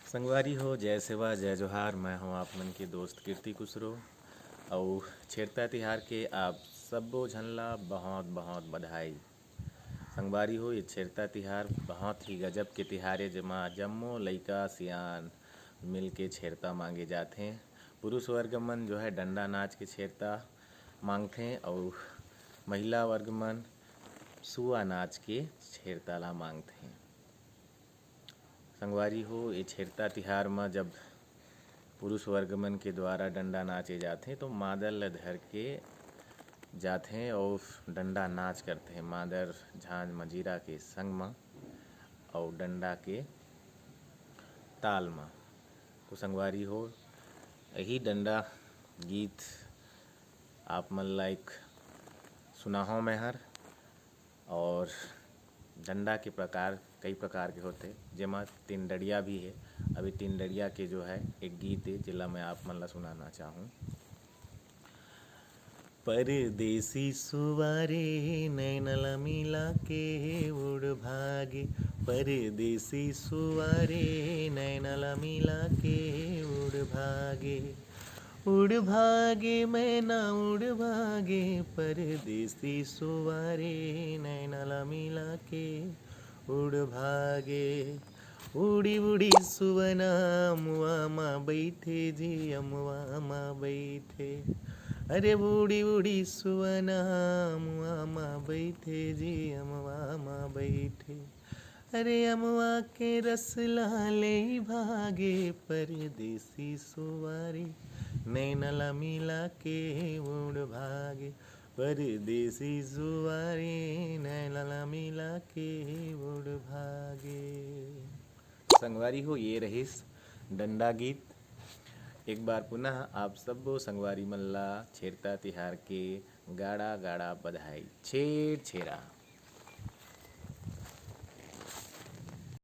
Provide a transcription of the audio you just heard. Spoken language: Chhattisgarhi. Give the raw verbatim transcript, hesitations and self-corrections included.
संगवारी हो, जय सेवा, जय जोहार। मैं हूं आप मन के दोस्त कीर्ति कुसरो, अउ छेरता तिहार के आप सब्बो झन ला बहुत बहुत बधाई। संगवारी हो, ये छेरता तिहार बहुत ही गजब के तिहार हे, जेमा जम्मो लइका सियान मिल के छेरता मांगे जाथे। पुरुष वर्ग मन जो है डंडा नाच के छेरता मांगथे, अउ महिला वर्ग मन सुआ नाच के छेरता ला मांगथे। संगवारी हो, ये छेरता तिहार म जब पुरुष वर्ग मन के द्वारा डंडा नाचे जाथे, तो मादर ल धर के जाथे अउ डंडा नाच करथे। मादर, झांझ, मंजीरा के संग म अउ डंडा के ताल म। तो संगवारी हो, यही डंडा गीत आप मन ला एक सुनाहूं मैं हर। और डंडा के प्रकार कई प्रकार के होथे, जेमा तीन डंडिया भी हे। अभी तीन डंडिया के जो है एक गीत हे, जेला मैं आप मन ला सुनाना चाहूँ। परदेसी सुवारे नैन ला मिला के उड़ भागे, परदेसी सुवारे नैन ला मिला के उड़ भागे, उड़ भागे मैना उड़ भागे, परदेसी सुवारे नैन ला मिला के उड़ भागे। उड़ी उड़ी सुवना अमुआ मा बैठे जी, अमुआ मा बैठे। अरे उड़ी उड़ी सुवना अमुआ मा बैठे जी, अमुआ मा बैठे। अरे अमुआ के रस ला ले भागे, परदेसी सुवारे नैन ला मिला के उड़ भागे, परदेसी सुवारे नैन ला मिला के उड़ भागे। संगवारी हो, ये रहिस डंडा गीत। एक बार पुनः आप सब्बो संगवारी मन ला छेरता तिहार के गाड़ा गाड़ा बधाई। छेर छेरा।